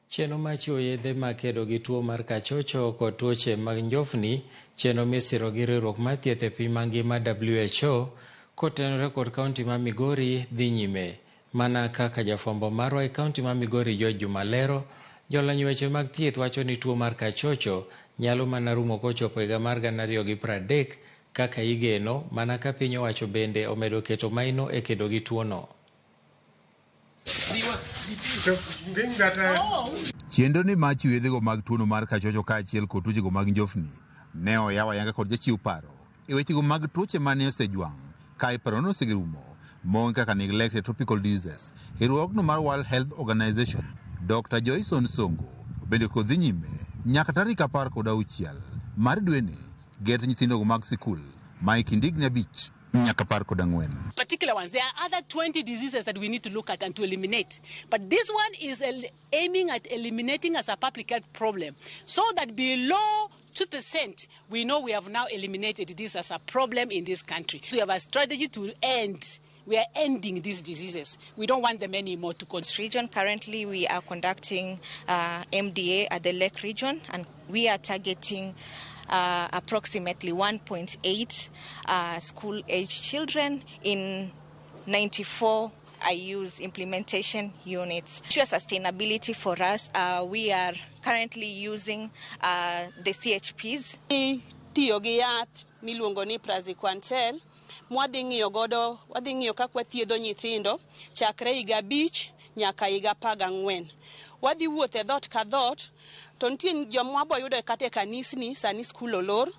Chenro mar chiwo yedhe makedo gi tuo mar kachocho kod tuoche mag njofni, chenro misiro gi riwruok mar thieth e piny mangima WHO, kotenore kod kaunti ma Migori dhi nyime. Mana kaka jafwambo marwa e kaunti ma Migori George Juma lero, jolony weche mag thieth wacho ni tuo mar kachocho nyalo mana rumo kochopo higa mar 2030 kaka igeno, mana ka piny owacho bende omedo keto maino e kedo gi tuono. Chenro ni mar chiwo yedhego mag tuono mar kachocho kaachiel kod tuochego mag njofni ne oyaw ayanga kod jachiw paro e wechego mag tuoche mane osejwang' ka iparo ni oserumo mong'e kaka neglected tropical diseases e riwruogno mar World Health Organization. Dr. Joyson Songo bende kod dhi nyime nyaka tarik 16 mar dweni get nyithindogo mag sikul ma e kind higni 5 nyaka 14. Particular ones. There are other 20 diseases that we need to look at and to eliminate. But this one is aiming at eliminating as a public health problem so that below 2% we know we have now eliminated this as a problem in this country. So we have a strategy to end. We are ending these diseases. We don't want them anymore to continue. Region. Currently, we are conducting MDA at the Lake region, and we are targeting approximately 1.8 school-age children in 94 IU's implementation units. Sure, sustainability for us, we are currently using the CHPs. Tiyo gi yath miluongo ni Praziquantel mwadhi ng'iyo godo, wadhi ng'iyo kaka wathiedho nyithindo chakre higa 5 nyaka higa 14. Wadhi wuotho e dhoot ka dhoot to nitie joma wabo yudo kata e kanisni sani skul olor.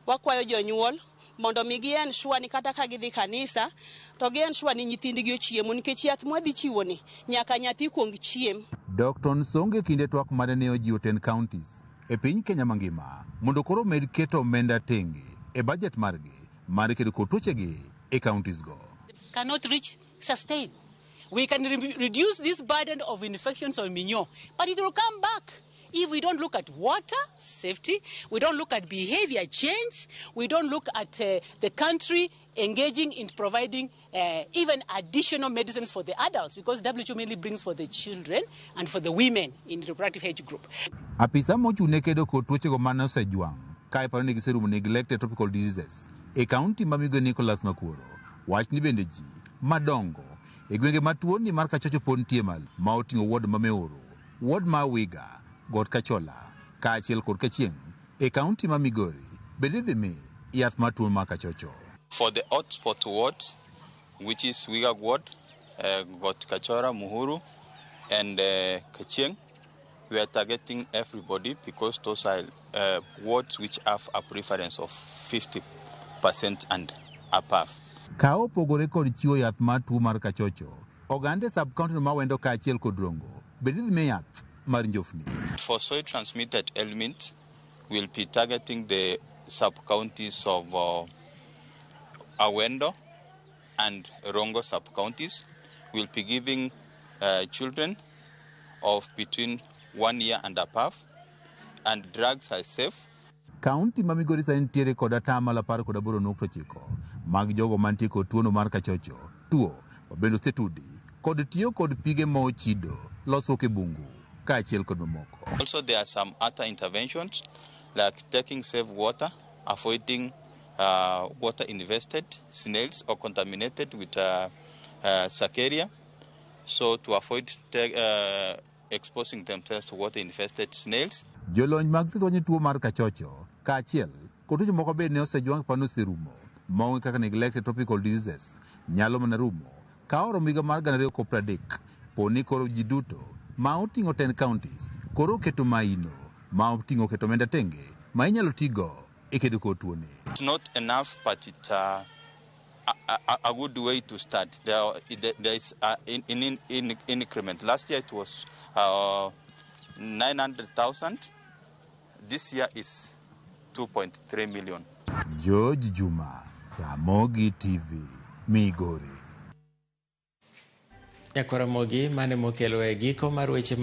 Wakwayo jonyuol mondo mi gi ensure ni kata ka gidhi kanisa to gi ensure ni nyithindgi ochiemo nikech yath mwadhi chiwo ni nyaka nyathi kuong chiem. Dr. Nsonge kinde twak mare ne ojiwo 10 counties e piny Kenya mangima mondo koro med keto omenda tenge e budget margi mar kedo kod tuochegi e counties go. Cannot reach sustain. We can reduce this burden of infections on Minyo, but it will come back if we don't look at water safety, we don't look at behavior change, we don't look at the country engaging in providing even additional medicines for the adults, because WHO mainly brings for the children and for the women in the reproductive age group. Apisa mochung' ne kedo kod tuochego mane osejwang' ka iparo ni giserumo neglected tropical diseases e kaunti ma Migori Nicholas Makuoro wach ni bende ji madongo e gwenge ma tuoni mar kachocho pod nitie malo ma oting'o ward ma Meoro, ward ma Wiga, Got Kachola kaachiel kod Kachieng' e kaunti ma Migori bende idhi mi yath mar tuo mar kachocho. For the hotspot wards, which is Wiga Ward, Got Kachora, Muhuru, and Kachieng, we are targeting everybody because those are wards which have a preference of 50% and above. Ka opogore kod chiwo yath mar tuo mar kachocho, oganda e sub-county ma Awendo kaachiel kod Rongo bende idhi mi yath mar njofni. For soil transmitted elements, we'll be targeting the sub-counties of Awendo and Rongo sub-counties. We'll be giving children of between 1 year and above, and drugs are safe. Kaunti ma Migori sani nitiere kod 18.9% mag jogo mantie kod tuono mar kachocho, tuo mabende osetudi kod tiyo kod pige ma ochido, losruok e bungu kaachiel kod mamoko. Also, there are some other interventions like taking safe water, avoiding water infested snails or contaminated with Cercaria, so to avoid exposing themselves to water infested snails. Jolony mag thieth wacho ni tuo mar kachocho kaachiel kod tuoche moko bende ne osejwang' pano oserumo maonge kaka neglected tropical diseases nyalo mana rumo ka oromo higa mar 2030 po ni koro ji duto ma oting'o 10 counties koro oketo maino ma oting'o keto omenda tenge ma inyalo tigo e kedo kod tuoni. It's not enough, but it's a good way to start. There is in increment. Last year it was 900,000. This year is 2.3 million. George Juma, Ramogi TV, Migori. Nyakwar Ramogi mane mokelo e giko mar weche.